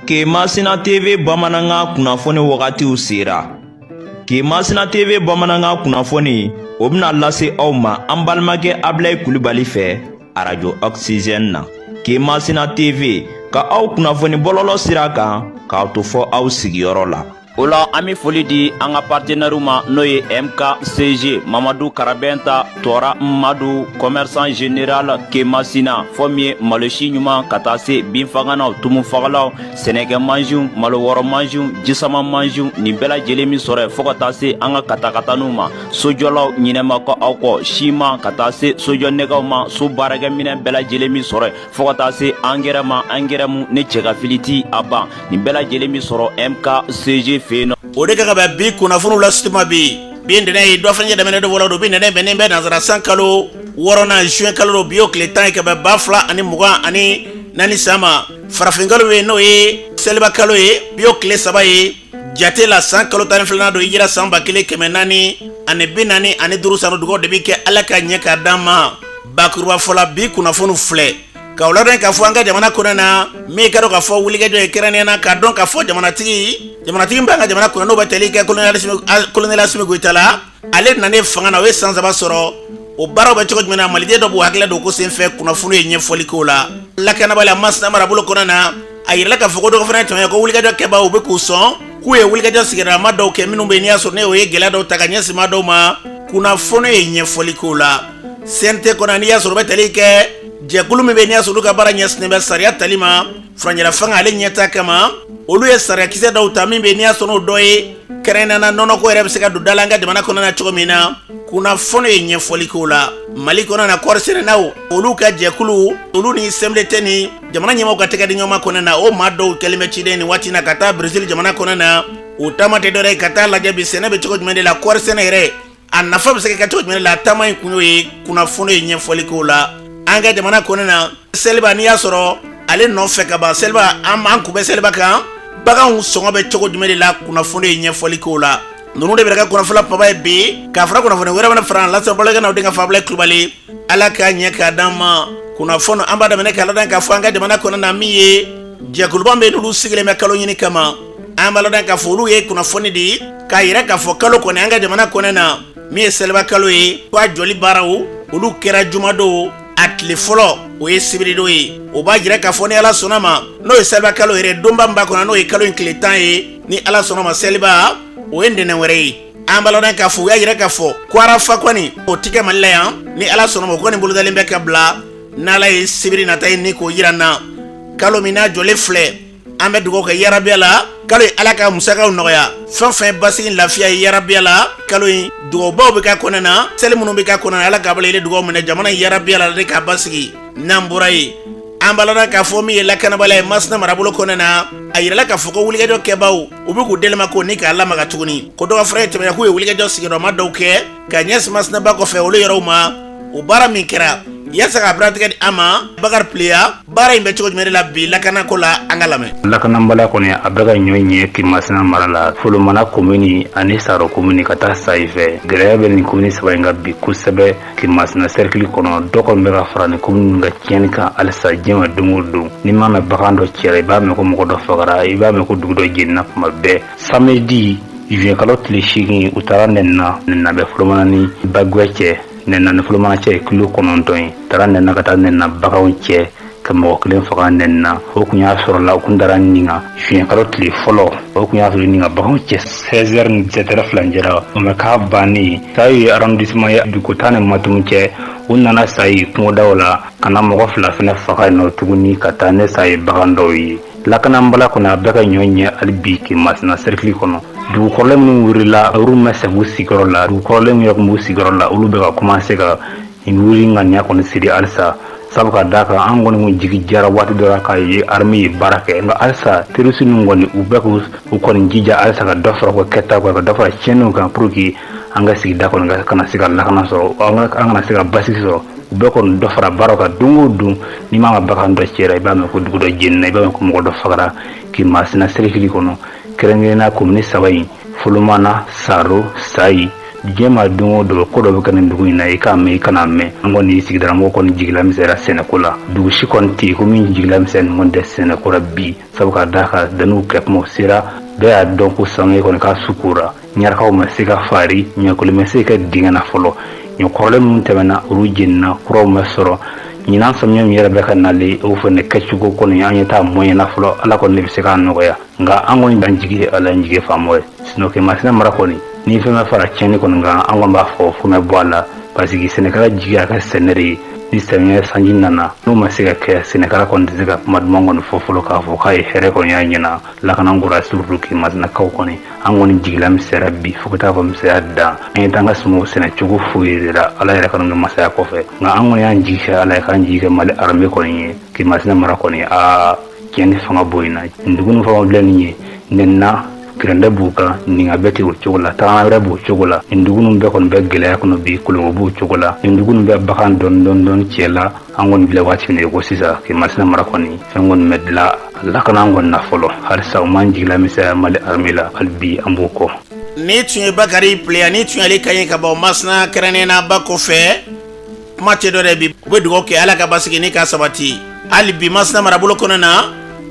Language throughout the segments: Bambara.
Kemasina TV bamanankan kunnafoni wagatiw sera. Kemasina TV bamanankan kunnafoni o bɛna lase aw ma an balimakɛ Abilayi Kulibali fɛ arajo Oxygène na. Kemasina TV ka aw kunnafoni bɔlɔlɔ sira kan k'aw to fɔ aw sigiyɔrɔ la. O la an bɛ foli di an ka partenaires ma, n'o ye MKCG Mamadu Karabɛnta Tɔra Madu, commerçant général Kemasina, fɔ min ye malosi ɲuman ka taa se binfaganaw, tumufagalaw, sɛnɛkɛ mansinw, malo wɔrɔ mansinw, jisama mansinw, nin bɛɛ lajɛlen min sɔrɔ yen, fo ka taa se an ka katakataniw ma, sojɔlaw ɲinɛma kɔ aw kɔ, siman ka taa se sojɔ nɛgɛw ma, so baarakɛminɛn bɛɛ lajɛlen min sɔrɔ yen, fo ka taa se angɛrɛ ma, angɛrɛ mu ne cɛ ka fili ti a ban, nin bɛɛ lajɛlen bɛ sɔrɔ MKCG fɛ yen nɔ. O de ka kan bɛn bi kunnafoniw laseli ma bi. Bi ntɛnɛn ye dɔfɛnjɛ daminɛ dɔ wɔlɔ don. Bi ntɛnɛn bɛnnen bɛ nansara san kalo wɔɔrɔnan, juin kalo don. Bi y'o tile 10 ye ka bɛn 2024 san ma. Farafin kalo ye, n'o ye seliba kalo ye, bi y'o tile 3 ye jate la. San kalo 12nan don, hijira san 1445 san. Dugawu de bɛ kɛ, Ala ka ɲɛ k'a d'an ma. Bakuruba fɔla, bi kunnafoniw filɛ k'aw ladɔn k'a fɔ an ka jamana kɔnɔ na, min ka dɔn k'a fɔ wulikajɔ ye kɛrɛnkɛrɛnnenya na, k'a dɔn k'a fɔ jamanatigi b'an ka jamana kɔnɔ, n'o bɛ tali kɛ colonel Asimi Goyita la. Ale nanen fanga na, o ye san 3 sɔrɔ. O baaraw bɛ cogo jumɛn na? Maliden dɔ b'u hakili don ko senfɛ. Kunnafoni ye ɲɛfɔli k'o la. Lakanabaliya Masina marabolo kɔnɔ na, a yirala k'a fɔ ko dɔgɔ fana tɛmɛ ko wulikajɔ kɛbaaw bɛ k'u sɔn k'u ye wulikajɔ sigiyɔrɔma dɔw kɛ, minnu bɛ yen n'i y'a sɔrɔ ne o ye gɛlɛya dɔw ta ka ɲɛsin maa dɔw ma. Kunnafoni ye ɲɛfɔli k'o la. CNT kɔnɔ, n'i y'a sɔrɔ o bɛ tali kɛ jɛkulu min bɛ yen n'i y'a sɔrɔ olu ka baara ɲɛsinnen bɛ sariya tali ma furancɛla fanga ale ɲɛta kama, olu ye sariyakisɛ dɔw ta min bɛ yen n'i y'a sɔrɔ n'o dɔ ye kɛrɛnkɛrɛnnenya na nɔnɔko yɛrɛ bɛ se ka don da la an ka jamana kɔnɔ na cogo min na. Kunnafoni ye ɲɛfɔli k'o la. Mali kɔnɔ na, kɔɔrisɛnɛnaw olu ka jɛkulu, olu ni CMDT ni jamana ɲɛmaaw ka tɛgɛ di ɲɔgɔn ma kɔnɔ na, o maa dɔw kɛlen bɛ ciden nin waati na ka taa Brésil jamana kɔnɔ na. O taama tɛ dɔwɛrɛ ye ka taa lajɛ bi sɛnɛ bɛ cogo jumɛn de la, kɔɔri sɛnɛ yɛrɛ a nafa bɛ se ka kɛ cogo jumɛn de la. Taama in kun y'o ye. Kunnafoni ye ɲɛfɔli k'o la. An ka jamana kɔnɔ na, seliba n'i y'a sɔrɔ ale nɔfɛ ka ban, seliba an kun bɛ seliba kan, baganw sɔngɔ bɛ cogo jumɛn de la? Kunnafoni ye ɲɛfɔli k'o la. Ninnu de bɛ kɛ kunnafoni kumaba ye bi, k'a fara kunnafoni wɛrɛ fana fara lase balakɛ n'aw denkɛ Fabila Kulubali. Ala k'a ɲɛ k'a d'an ma. Kunnafoni an b'a daminɛ k'a ladɔn k'a fɔ an ka jamana kɔnɔ na, min ye jɛkuluba bɛ n'olu sigilen bɛ kalo ɲini kama, an b'a ladɔn k'a fɔ olu ye kunnafoni di k'a yira k'a fɔ kalo kɔni an ka jamana kɔnɔ na, min ye seliba kalo ye, k'a jɔli baaraw olu kɛra jumadon, a tile fɔlɔ o ye sibiridon ye. O b'a jira k'a fɔ ni Ala sɔnna ma, n'o ye seliba kalo yɛrɛ donba min b'a kɔnɔ, n'o ye kalo in tile 10 ye, ni Ala sɔnna ma, seliba o ye ntɛnɛn wɛrɛ ye. An b'a ladɔn k'a fɔ u y'a yira k'a fɔ ko arafa kɔni o ti kɛ Mali la yan, ni Ala sɔnna ma, o kɔni bolodalen bɛ ka bila n'Ala ye sibiri nata ye ni k'o yira n na. Kalo min n'a jɔlen filɛ, an bɛ dugawu kɛ yarabiya la kalo in, Ala ka musakaw nɔgɔya, fɛn fɛn basigi lafiya ye yarabiya la kalo in. Dugawubaw bɛ k'a kɔnɔ na, seli minnu bɛ k'a kɔnɔ na, Ala k'a bala dugawu minɛ jamana in yarabiya la de k'a basigi. N'an bɔra yen, an b'a ladɔn k'a fɔ min ye lakanabaliya ye Masina marabolo kɔnɔ na, a yirala k'a fɔ ko wulikajɔ kɛbaaw u bɛ k'u delima ko ni k'a lamaga tuguni, ko dɔgɔ fara tɛmɛna k'u ye wulikajɔ sigiyɔrɔma dɔw kɛ ka ɲɛsin Masina ba kɔfɛ olu yɔrɔw ma. O baara min kɛra yaasa ka biratigɛ di an ma, Bakari Pliya, baara in bɛ cogo jumɛn de la bi lakanako la? An ka lamɛn. Lakanabaliya kɔni a bɛ ka ɲɔ ɲɛ Kimasina mara la, Folomana komini ani Saro komini ka taa Sayi fɛ. Gɛlɛya bɛ nin komini saba in kan bi kosɛbɛ Kimasina sɛrikili kɔnɔ. Dɔ kɔni bɛ ka fara nin komini ka tiɲɛni kan halisa diɲɛ ma. Don o don, n'i m'a mɛn bagan dɔ cɛra, i b'a mɛn ko mɔgɔ dɔ fagara, i b'a mɛn ko dugu dɔ jenina kuma bɛɛ. Samedi juin kalo tile 8, u taara Nɛnna. Nɛnna bɛ Folomana ni Bagwɛ cɛ. Nɛnna ni Folomana cɛ ye kilo 9 ye. Taara Nɛnna ka taa Nɛnna baganw cɛ ka mɔgɔ kelen faga Nɛnna. O kun y'a sɔrɔ la u kun taara Ninga juin kalo tile fɔlɔ. O kun y'a sɔrɔ Ninga baganw cɛ 16 heures ni 17 heures furancɛ la. O ma k'a bannen, Sayi arrondissement ye Dukota ni Matumu cɛ, u nana Sayi kungodaw la ka na mɔgɔ fila fana faga yen nɔ tuguni ka taa ne Sayi bagan dɔw ye. Lakanabaliya kɔni a bɛ ka ɲɔ ɲɛ hali bi Kimasina sɛrikili kɔnɔ. Dugu kɔrɔlen minnu wulila, olu ma segin u sigiyɔrɔ la. Dugu kɔrɔlen min yɛrɛ tun b'u sigiyɔrɔ la, olu bɛ ka commencer ka wuli ŋaniya kɔni siri halisa, sabu ka d'a kan an kɔni kun jigi jara waati dɔ la k'a ye armée ye baara kɛ. Nka halisa terroriste ninnu kɔni u bɛ k'u kɔni jija halisa ka dɔ fara u ka kɛtaw kan, ka dɔ fara tiɲɛniw kan, pour que an ka sigida kɔni kana se ka lakana sɔrɔ, an kana se ka basigi sɔrɔ. U bɛ kɔni dɔ fara baaraw kan don o don. N'i m'a mɛn bagan dɔ cɛra, i b'a mɛn ko dugu dɔ jenina, i b'a mɛn ko mɔgɔ dɔ fagara Kimasina sɛrikili kɔnɔ, kɛrɛnkɛrɛnnenya komini saba in, Folomana, Saro, Sayi. Diɲɛ ma don o don, ko dɔ bɛ kɛ nin dugu in na, i k'a mɛn, i kana mɛn. An kɔni sigidalamɔgɔw kɔni jigila misɛnyara sɛnɛko la. Dugu si kɔni tɛ yen ko min jigila misɛnnin kɔni tɛ sɛnɛko la bi, sabu ka d'a kan danniw kɛ kumaw sera. Bɛɛ y'a dɔn ko samiya kɔni k'a su kora. Ɲarakaw ma se ka fari, ɲɔkolo ma se ka dingɛ na fɔlɔ. Ɲɔ kɔrɔlen minnu tɛmɛna, olu jenina, kuraw ma sɔrɔ. Ɲinan samiya min yɛrɛ bɛ ka nalen, o fana kɛcogo kɔni an ɲɛ t'a moyen na fɔlɔ. Ala kɔni de bɛ se k'a nɔgɔya, nka an kɔni b'an jigi ye Ala, jigi ye faamaw ye. Sinon Masina mara kɔni, ni fɛn bɛ fara tiɲɛni kɔni kan, an kɔni b'a fɔ fɛn bɛ bɔ a la, parce que sɛnɛkɛla jigi y'a ka sɛnɛ de ye. Ni samiya sanji nana, n'o ma se ka kɛ, sɛnɛkɛla kɔni tɛ se ka kuma duman kɔni fɔ fɔlɔ k'a fɔ k'a ye hɛrɛ kɔni y'a ɲɛna lakana kura. Surtout que Masinakaw kɔni, an kɔni jigila misɛnyara bi fo ka taa fɔ misɛnya dan. An ye t'an ka sumanw sɛnɛ cogo foyi de la, Ala yɛrɛ kɔni ka masaya kɔfɛ. Nka an kɔni y'an jigi kɛ Ala ye, k'an jigi kɛ Mali armée kɔni ye. K'i Masina mara kɔni, aa, tiɲɛni fanga bonyana. Dugu ninnu fɛn filɛ nin ye, Nɛnna gɛrɛndɛ b'u kan, nin bɛɛ tɛ o cogo la, tagama wɛrɛ b'o cogo la. Nin dugu ninnu bɛɛ kɔni bɛ gɛlɛya kɔnɔ bi. Kolonko b'o cogo la. Nin dugu ninnu bɛ bagan dɔɔni dɔɔni dɔɔni cɛ la. An kɔni filɛ waati min na ko sisan, k'i Masina mara kɔni, fɛn kɔni bɛ dilan lakana kɔni na fɔlɔ. Halisa u m'an jigila misɛnya Mali armée la, hali bi an b'o kɔ. Ni tun ye Bakari Pileya, ni tun y'ale ka ɲi ka bɔ Masina, kɛrɛnnen na ba kɔfɛ. Kuma tɛ dɔ dɛ, bi u bɛ dugawu kɛ Ala ka basigi ni ka sabati hali bi Masina marabolo kɔnɔ na.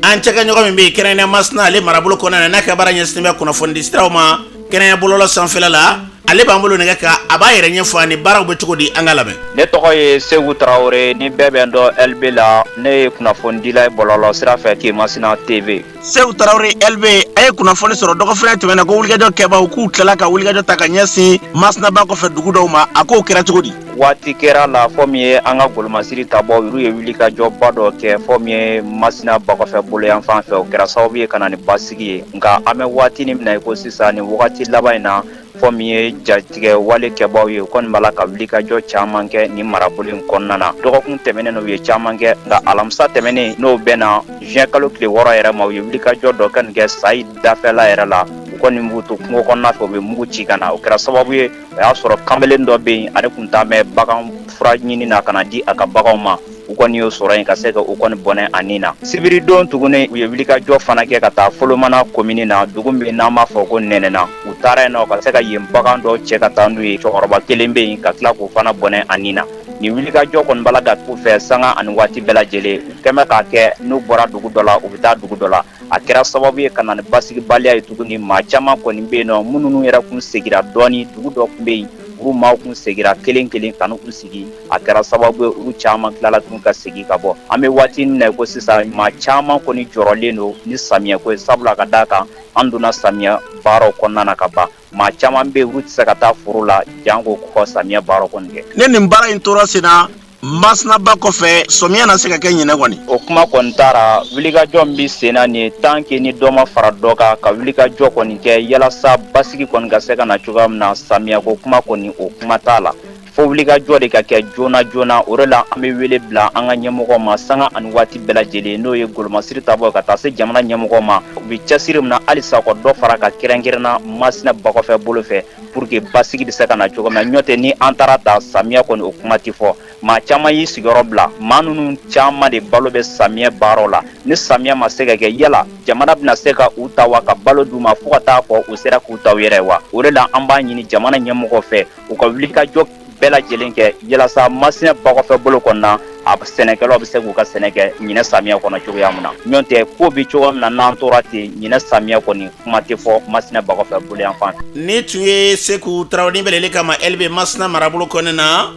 An cɛkɛɲɔgɔn min bɛ yen, kɛrɛnkɛrɛnnenya Masina ale marabolo kɔnɔ na, n'a ka baara ɲɛsinnen bɛ kunnafoni siraw ma kɛnɛya bɔlɔlɔ sanfɛla la, ale b'an bolo nɛgɛ kan, a b'a yɛrɛ ɲɛfɔ ani baaraw bɛ cogo di. An ka lamɛn. Ne tɔgɔ ye Segu Tarawele, ni bɛɛ bɛ n dɔn LB la. Ne ye kunnafonidila ye bɔlɔlɔ sira fɛ, Kemasina TV. Segu Tarawele LB, a ye kunnafoni sɔrɔ dɔgɔfɛn tɛmɛna ko wulikajɔ kɛbaw k'u tilala ka wulikajɔ ta ka ɲɛsin Masinaba kɔfɛ dugu dɔw ma. A k'o kɛra cogo di? Waati kɛra la fɔ min ye an ka golomasiri tabɔ, olu ye wulikajɔba dɔ kɛ fɔ min ye Masina bakɔfɛ bolo yan fan fɛ. O kɛra sababu ye ka na ni basigi ye. Nka an bɛ waati min na i ko sisan, nin wagati laban in na, fɔ min ye jatigɛ wale kɛbaw ye, u kɔni b'a la ka wulikajɔ caman kɛ nin marabolo in kɔnɔna na. Dɔgɔkun tɛmɛnen, u ye caman kɛ, nka alamisa tɛmɛnen, n'o bɛnna juin kalo tile 6 yɛrɛ ma, u ye wulikajɔ dɔ kɛ nin kɛ Sayi dafɛla yɛrɛ la. U kɔni b'u to kungo kɔnɔna fɛ, u bɛ mugu ci ka na. O kɛra sababu ye, o y'a sɔrɔ kamalen dɔ bɛ yen, ale tun taa bɛ bagan fura ɲini na ka na di a ka baganw ma. U kɔni y'o sɔrɔ yen ka se ka u kɔni bɔnɛ a ni na. Sibiridon tuguni, u ye wulikajɔ fana kɛ ka taa Folomana komini na, dugu min n'an b'a fɔ ko Nɛnɛna. U taara yen nɔ ka se ka yen bagan dɔw cɛ ka taa n'u ye. Cɛkɔrɔba kelen bɛ yen, ka tila k'o fana bɔnɛ a ni na. Nin wulikajɔ kɔni b'a la ka k'u fɛ sanga ani waati bɛɛ lajɛlen. U kɛmɛ k'a kɛ, n'u bɔra dugu dɔ la, u bɛ taa dugu dɔ la. A kɛra sababu ye ka na ni basigibaliya ye tuguni. Maa caman kɔni bɛ yen nɔ minnu yɛrɛ kun segira dɔɔni. Dugu dɔ tun bɛ yen, olu maaw kun segira kelen kelen ka n'u sigi. A kɛra sababu ye, olu caman tilala tun ka segin ka bɔ. An bɛ waati min na ko sisan, maa caman kɔni jɔrɔlen don ni samiyɛ ko ye, sabula ka d'a kan an donna samiyɛ baaraw kɔnɔna na ka ban. Maa caman bɛ yen, olu tɛ se ka taa foro la janko kɔ samiyɛ baaraw kɔni kɛ. Ne nin baara in tora sen na Masinaba kɔfɛ, sɔmiya na se ka kɛ ɲinɛ kɔni? O kuma kɔni taara. Wulikajɔ min bɛ sen na nin ye, tant que ni dɔ ma fara dɔ kan ka wulikajɔ kɔni kɛ yalasa basigi kɔni ka se ka na cogoya min na, samiyɛ ko kuma kɔni, o kuma t'a la, fo wulikajɔ de ka kɛ joona joona. O de la an bɛ wele bila an ka ɲɛmɔgɔ ma sanga ani waati bɛɛ lajɛlen, n'o ye golomasiri tabɔ ka taa se jamana ɲɛmɔgɔ ma. U bɛ cɛsiri min na halisa, ka dɔ fara ka kɛrɛnkɛrɛnna Masina bakɔfɛ bolo fɛ, pour que basigi bɛ se ka na cogo min na. Ɲɔ tɛ ni an taara ta samiya kɔni, o kuma tɛ fɔ. Maa caman y'i sigiyɔrɔ bila. Maa ninnu caman de balo bɛ samiyɛ baaraw la. Ni samiya ma se ka kɛ, yala jamana bɛna se ka u ta wa, ka balo d'u ma fo ka taa fɔ u sera k'u ta u yɛrɛ wa? O de la an b'a ɲini jamana ɲɛmɔgɔ fɛ, u ka wulikajɔ bɛɛ lajɛlen kɛ yalasa Masina bakɔfɛ bolo kɔnɔna, a sɛnɛkɛlaw bɛ se k'u ka sɛnɛ kɛ ɲinɛ samiya kɔnɔ cogoya min na. Ɲɔ tɛ ko bɛ cogo min na, n'an tora ten, ɲinɛ samiya kɔni kuma tɛ fɔ Masina bakɔfɛ bolo yan fan. Ni tun ye Seku Tarawele bɛlɛli kama LB Masina marabolo kɔnɔna na.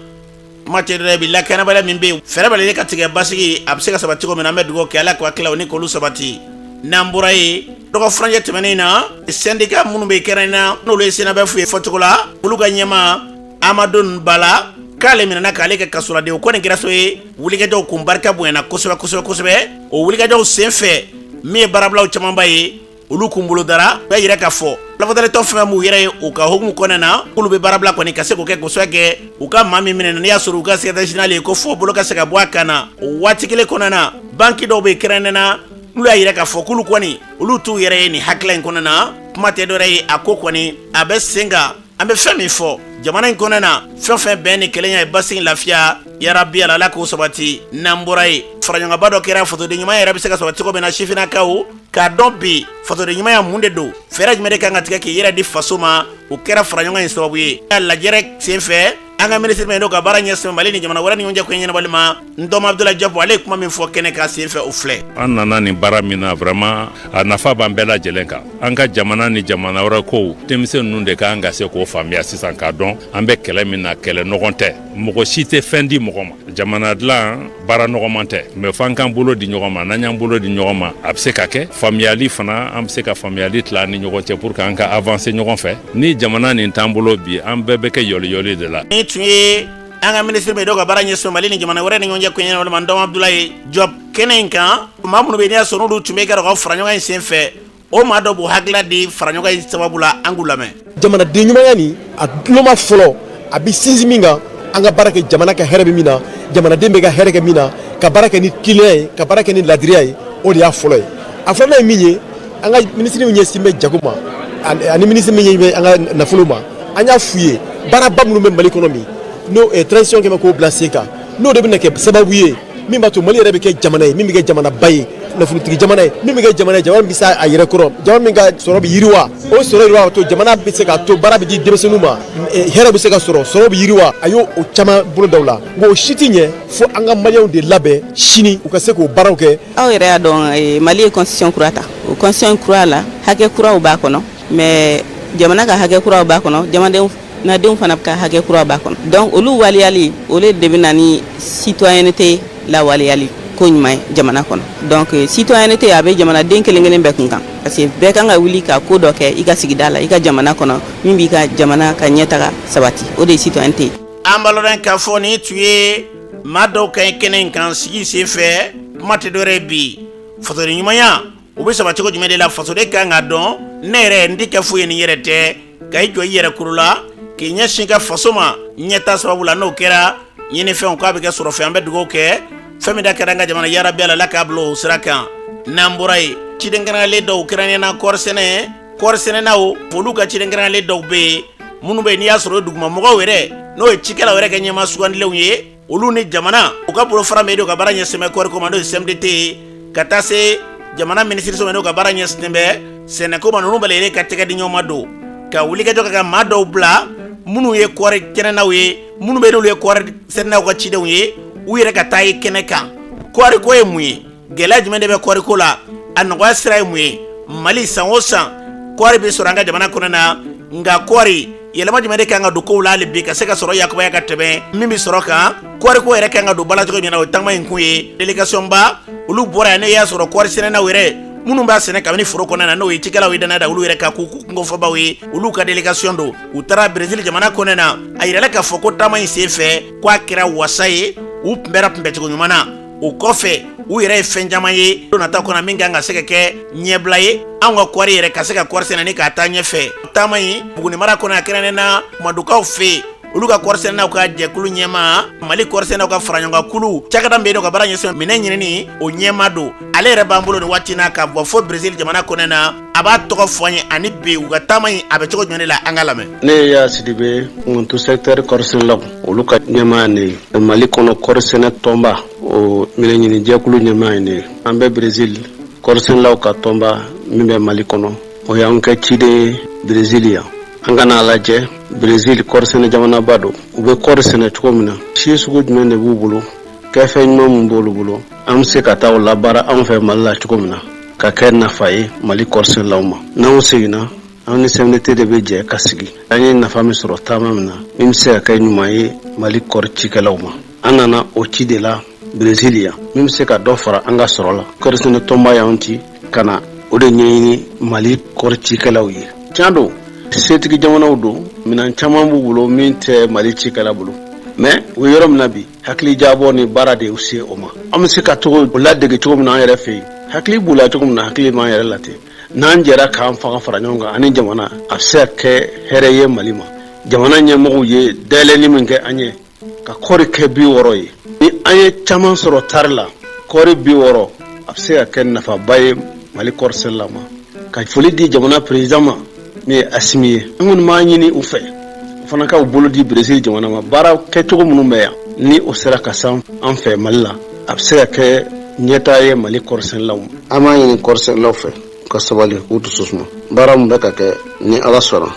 Kuma tɛ dɛ, bi lakanabaliya min bɛ yen, fɛɛrɛ bɛ ka tigɛ basigi a bɛ se ka sabati cogo min na. An bɛ dugawu kɛ Ala k'u tila ni k'olu sabati. N'an bɔra yen, dɔgɔ furancɛ tɛmɛnen na, syndicat minnu bɛ kɛrɛn na, n'olu ye SYNABEF ye fɔcogo la, olu ka ɲɛmaa Amadu Bala, k'ale minɛna k'ale kɛ kasoladen. O kɔni kɛra so ye, wulikajɔw kun barika bonyana kosɛbɛ kosɛbɛ kosɛbɛ. O wulikajɔw senfɛ, min ye baarabilaw camanba ye, olu kun bolodara. Bɛɛ yɛrɛ ka fɔ lafasalitɔn fɛn b'u yɛrɛ ye, u ka hukumu kɔnɔna na, k'olu bɛ baarabila kɔni ka se k'o kɛ kosɛbɛ kɛ u ka maa min minɛ, n'i y'a sɔrɔ u ka secrétaire général ye, ko fo bolo ka se ka bɔ a kan na. O waati kelen kɔnɔna na, banki dɔw bɛ kɛrɛnkɛrɛn na, n'olu y'a yira k'a fɔ k'olu kɔni, olu t'u yɛrɛ ye nin hakilila in kɔnɔna na. Kuma tɛ dɔwɛrɛ ye, a ko kɔni a bɛ sen kan. An bɛ fɛn min fɔ jamana in kɔnɔ na, fɛn fɛn bɛn ni kelenya ye, basigi, lafiya, yarabi Ala, Ala k'o sabati. N'an bɔra yen, faraɲɔgɔnba dɔ kɛra fasoden ɲuman yɛrɛ bɛ se ka sabati cogo min na sifinnakaw k'a dɔn bi fasoden ɲumanya mun de don, fɛɛrɛ jumɛn de kan ka tigɛ k'i yɛrɛ di faso ma, o kɛra faraɲɔgɔn in sababu ye. A lajɛrɛ senfɛ, an ka minisiri min n'o ka baara ɲɛsin Mali ni jamana wɛrɛ ni ɲɔgɔn cɛ ko ɲɛnabɔli ma, Ntɔma Abudulayi Jɔpu, ale ye kuma min fɔ kɛnɛ kan senfɛ, o filɛ. An nana nin baara min na, vraiment a nafa b'an bɛɛ lajɛlen kan. An ka jamana ni jamana wɛrɛ kow, denmisɛn ninnu de kan ka se k'o faamuya sisan, k'a dɔn an bɛ kɛlɛ min na, kɛlɛ nɔgɔn tɛ. Mɔgɔ si tɛ fɛn di mɔgɔ ma. Jamana dilan baara nɔgɔman tɛ, mais f'an k'an bolo di ɲɔgɔn ma. N'an y'an bolo di ɲɔgɔn ma, a bɛ se ka kɛ faamuyali fana, an bɛ se ka faamuyali tila ni ɲɔgɔn cɛ pour que an ka avancer ɲɔgɔn fɛ. Ni jamana nin t'an bolo bi, an bɛɛ bɛ kɛ yɔliyɔli de la. Nin tun ye an ka minisiri min n'o ka baara ɲɛsin Mali ni jamana wɛrɛ ni ɲɔgɔn cɛ ko ɲɛnabɔli ma, Ntɔma Abudulayi Jɔp. Kɛnɛ in kan, maa minnu bɛ yen n'i y'a sɔrɔ n'olu tun bɛ ka faraɲɔgɔn in senfɛ, o maa dɔ b'u hakilila di faraɲɔgɔn in sababu la, an k'u lamɛn. Jamanaden ɲumanya nin, a duloma fɔlɔ, a bɛ sinsin min kan, an ka baara kɛ jamana ka hɛrɛ bɛ min na, jamanaden bɛ ka hɛrɛ kɛ min na, ka baara kɛ ni tilennenya ye, ka baara kɛ ni ladiriya ye, o de y'a fɔlɔ ye. A filanan ye min ye, an ka minisiri min ɲɛsin bɛ jago ma ani minisiri min ɲɛsin bɛ an ka nafolo ma, an y'a f'u ye baaraba minnu bɛ Mali kɔnɔ min n'o transition kɛmɛ k'o bila sen kan, n'o de bɛna kɛ sababu ye min b'a to Mali yɛrɛ bɛ kɛ jamana ye min bɛ kɛ jamanaba ye, nafolotigi jamana ye, min bɛ kɛ jamana ye, jamana min bɛ se a yɛrɛ kɔrɔ, jamana min ka sɔrɔ bɛ yiriwa. O sɔrɔ yiriwa b'a to jamana bɛ se k'a to baara bɛ di denmisɛnninw ma, hɛrɛ bɛ se ka sɔrɔ, sɔrɔ bɛ yiriwa. A y'o caman bolo da o la. Nka o si tɛ ɲɛ fo an ka Maliyɛnw de labɛn sini u ka se k'o baaraw kɛ. Aw yɛrɛ y'a dɔn, Mali ye constitution kura ta. O constitution kura la, hakɛ kuraw b'a kɔnɔ, mais jamana ka hakɛ kuraw b'a kɔnɔ, jamanadenw fana ka hakɛ kuraw b'a kɔnɔ. Donc olu waleyali, olu de bɛ na ni citoyenneté lawaleyali ko ɲuman ye jamana kɔnɔ. Donc citoyenneté, a bɛ jamanaden kelen kelen bɛɛ kun kan, parce que bɛɛ kan ka wuli ka ko dɔ kɛ i ka sigida la, i ka jamana kɔnɔ, min b'i ka jamana ka ɲɛtaga sabati. O de ye citoyenneté ye. An b'a lɔn k'a fɔ nin tun ye maa dɔw ka ɲi kɛnɛ in kan sigi senfɛ. Kuma tɛ dɔwɛrɛ ye bi, fasoden ɲumanya, o bɛ saba cogo jumɛn de la? Fasoden kan ka dɔn ne yɛrɛ n tɛ kɛ foyi ye ni yɛrɛ tɛ, ka i jɔ i yɛrɛ koro la, k'i ɲɛsin ka faso ma ɲɛta sababu la. N'o kɛra, ɲinifɛnw k'a bɛ kɛ sɔrɔ fɛn. An bɛ dugawu kɛ fɛn min da kɛra an ka jamana, yarabi Ala k'a bila o sira kan. N'an bɔra yen, ciden kɛrɛnkɛrɛnlen dɔw, kɛrɛnkɛrɛnnenya la kɔɔrisɛnɛ, kɔɔrisɛnɛnaw, olu ka ciden kɛrɛnkɛrɛnlen dɔw bɛ yen minnu bɛ yen n'i y'a sɔrɔ o ye dugumamɔgɔw yɛrɛ, n'o ye cikɛlaw yɛrɛ kɛ ɲɛmaa sugandilenw ye, olu ni jamana u ka bolofara min don ka baara ɲɛsin bɛ kɔɔriko ma, n'o ye CMDT ye, ka taa se jamana minisiriso ma n'o ka baara ɲɛsinnen bɛ sɛnɛko ma, ninnu bɛɛ lajɛlen ka tɛgɛ di ɲɔgɔn ma don ka wulikajɔ kɛ ka maa dɔw bila minnu ye kɔɔri sɛnɛnaw ye, minnu bɛ n'olu ye kɔɔri sɛnɛnaw ka cidenw ye, u yɛrɛ ka taa ye kɛnɛ kan. Kɔɔriko ye mun ye? Gɛlɛya jumɛn de bɛ kɔɔriko la? A nɔgɔya sira ye mun ye? Mali, san o san kɔɔri bɛ sɔrɔ an ka jamana kɔnɔ na, nka kɔɔri yɛlɛma jumɛn de kan ka don kow la hali bi ka se ka sɔrɔ yakubaya ka tɛmɛ min bɛ sɔrɔ kan? Kɔɔriko yɛrɛ kan ka don bala cogo min na, o taama in kun ye. Délégation ba olu bɔra yan, ne y'a sɔrɔ kɔɔri sɛnɛnaw yɛrɛ minnu b'a sɛnɛ kabini foro kɔnɔna na, n'o ye cikɛlaw ye, danaya da olu yɛrɛ kan k'u kungofɔbaw ye, olu ka délégation don. U taara Brésil jamana kɔnɔna na. A yirala k'a fɔ ko taama in senfɛ, k'a kɛra wasa ye, u kunbɛra kunbɛcogo ɲuman na. O kɔfɛ, u yɛrɛ ye fɛn caman ye don nata kɔnɔ min kan ka se ka kɛ ɲɛbila ye anw ka kɔɔri yɛrɛ ka se ka kɔɔri sɛnɛ ni k'a taa ɲɛfɛ. Taama in Buguni mara kɔnɔ, a kɛrɛnkɛrɛnnen na Madukaw fɛ yen, olu ka kɔɔrisɛnɛnaw ka jɛkulu ɲɛmaa, Mali kɔɔrisɛnɛnaw ka faraɲɔgɔnkankulu cakɛda min bɛ yen ka baara ɲɛsin minɛn ɲinini, o ɲɛmaa don. Ale yɛrɛ b'an bolo nin waati na ka bɔ fo Brésil jamana kɔnɔ na. A b'a tɔgɔ fɔ an ye ani bi u ka taama in a bɛ cogo jumɛn de la, an ka lamɛn. Ne ye Yaya Sidibe, Ŋuntu secteur kɔɔrisɛnɛlaw olu ka ɲɛmaa ne ye. Mali kɔnɔ kɔɔrisɛnɛ tɔnba, o minɛn ɲini jɛkulu ɲɛmaa ye ne ye. An bɛ Brésil kɔɔrisɛnɛlaw ka tɔnba min bɛ Mali kɔnɔ, o y'an kɛ ciden ye Brésil yan. An ka n'a lajɛ, Brésil kɔɔrisɛnɛ jamanaba don. U bɛ kɔɔri sɛnɛ cogo min na, si sugu jumɛn de b'u bolo, kɛfɛn ɲuman min b'olu bolo, an bɛ se ka taa o labaara anw fɛ Mali la cogo min na ka kɛ nafa ye Mali kɔɔrisɛnɛlaw ma. N'anw seginna, an ni CMDT de bɛ jɛ ka sigi, an ye nafa min sɔrɔ taama min na, min bɛ se ka kɛ ɲuman ye Mali kɔɔri cikɛlaw ma. An nana o ci de la Brésil yan, min bɛ se ka dɔ fara an ka sɔrɔ la. Kɔɔrisɛnɛ tɔnba y'an ci ka na o de ɲɛɲini Mali kɔɔri cikɛlaw ye. Tiɲɛ don, setigi jamanaw don, minɛn caman b'u bolo min tɛ Mali cikɛla bolo, mais u ye yɔrɔ min na bi, hakili jabɔ ni baara de y'u se o ma. An bɛ se ka to o ladege cogo min na an yɛrɛ fɛ yen, hakili b'u la cogo min na, hakili b'an yɛrɛ la ten. N'an jɛra k'an fanga fara ɲɔgɔn kan ani jamana, a bɛ se ka kɛ hɛrɛ ye Mali ma. Jamana ɲɛmɔgɔw ye dayɛlɛnni min kɛ an ye ka kɔɔri kɛ 60 ye, ni an ye caman sɔrɔ tari la, kɔɔri 60, a bɛ se ka kɛ nafaba ye Mali kɔɔrisɛnɛla ma. Ka foli di jamana président ma min ye Asimi ye. An kɔni b'a ɲini u fɛ, U fana k'u bolo di Brésil jamana ma. Baara kɛcogo minnu bɛ yan, ni o sera ka se an fɛ Mali la, a bɛ se ka kɛ ɲɛtaa ye Mali kɔɔrisɛnɛlaw ma. An b'a ɲini kɔɔrisɛnɛlaw fɛ ka sabali, k'u dusu suma. Baara min bɛ ka kɛ, ni Ala sɔnna,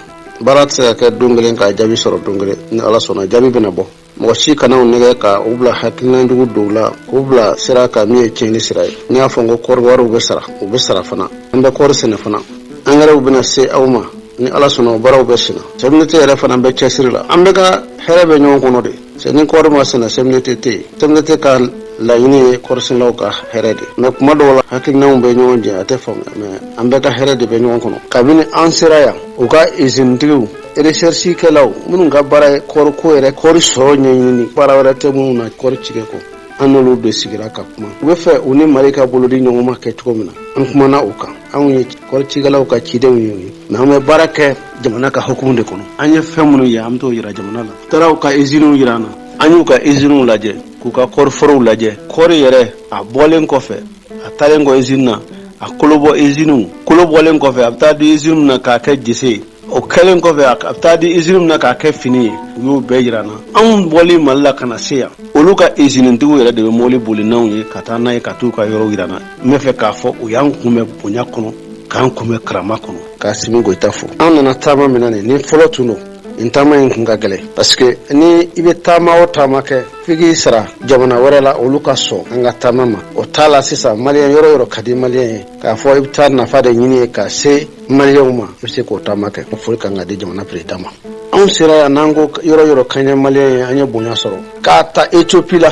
baara tɛ se ka kɛ don kelen k'a jaabi sɔrɔ don kelen. Ni Ala sɔnna, jaabi bɛna bɔ. Mɔgɔ si kana u nɛgɛ ka u bila hakilina jugu dɔw la, k'u bila sira kan min ye tiɲɛni sira ye. N y'a fɔ n ko kɔɔri wariw bɛ sara, u bɛ sara fana. An bɛ kɔɔri sɛnɛ fana, angɛrɛw bɛna se aw ma. Ni Ala sɔnna, o baaraw bɛ senna. CMDT yɛrɛ fana bɛ cɛsiri la. An bɛ ka hɛrɛ bɛ ɲɔgɔn kɔnɔ de. C'est ni kɔɔri ma sɛnɛ, CMDT tɛ yen. CMDT ka laɲini ye kɔɔrisɛnɛlaw ka hɛrɛ de, mais kuma dɔw la, hakilinaw bɛ ɲɔgɔn jɛ, a tɛ faamuya, mais an bɛɛ ka hɛrɛ de bɛ ɲɔgɔn kɔnɔ. Kabini an sera yan, u ka izinitigiw, recherche kɛlaw minnu ka baara ye kɔɔri ko yɛrɛ, kɔɔri sɔrɔ ɲɛɲini, baara wɛrɛ tɛ minnu na kɔɔri cikɛ kɔ, an n'olu de sigira ka kuma. U bɛ fɛ u ni Mali ka bolodi ɲɔgɔn ma kɛ cogo min na, an kumana o kan. Anw ye kɔɔri cikɛlaw ka cidenw ye, mais an bɛ baara kɛ jamana ka hukumu de kɔnɔ. An ye fɛn minnu ye, an bɛ t'o yira jamana la. U taara u ka iziniw yira an na, an y'u ka iziniw lajɛ, k'u ka kɔɔri forow lajɛ. Kɔɔri yɛrɛ, a bɔlen kɔfɛ, a taalen kɔ izini na, a kolobɔ iziniw, kolo bɔlen kɔfɛ, a bɛ taa di izini min na k'a kɛ jese ye, o kɛlen kɔfɛ, a bɛ taa di izini min na k'a kɛ fini ye, u y'o bɛɛ yira an na. Anw bɔlen Mali la ka na se yan, olu ka izinitigiw yɛrɛ de bɛ mobili boli n'anw ye ka taa n'a ye, ka t'u ka yɔrɔw yira an na. N bɛ fɛ k'a fɔ, u y'an kunbɛn bonya kɔnɔ, k'an kunbɛn karama kɔnɔ. K'Asimi Goyita fo. An nana taama min na nin, ni fɔlɔ tun don, nin taama in kun ka gɛlɛn, parce que ni i bɛ taama o taama kɛ, f'i k'i sara jamana wɛrɛ la, olu ka sɔn an ka taama ma. O t'a la sisan. Maliyɛn yɔrɔ yɔrɔ ka di maliyɛn ye k'a fɔ i bɛ taa nafa de ɲini ye ka se maliyɛnw ma, i bɛ se k'o taama kɛ. Foli kan ka di jamana président ma. Anw sera yan, n'an ko yɔrɔ yɔrɔ kan ye maliyɛn ye, an ye bonya sɔrɔ. K'a ta Ethiopie la,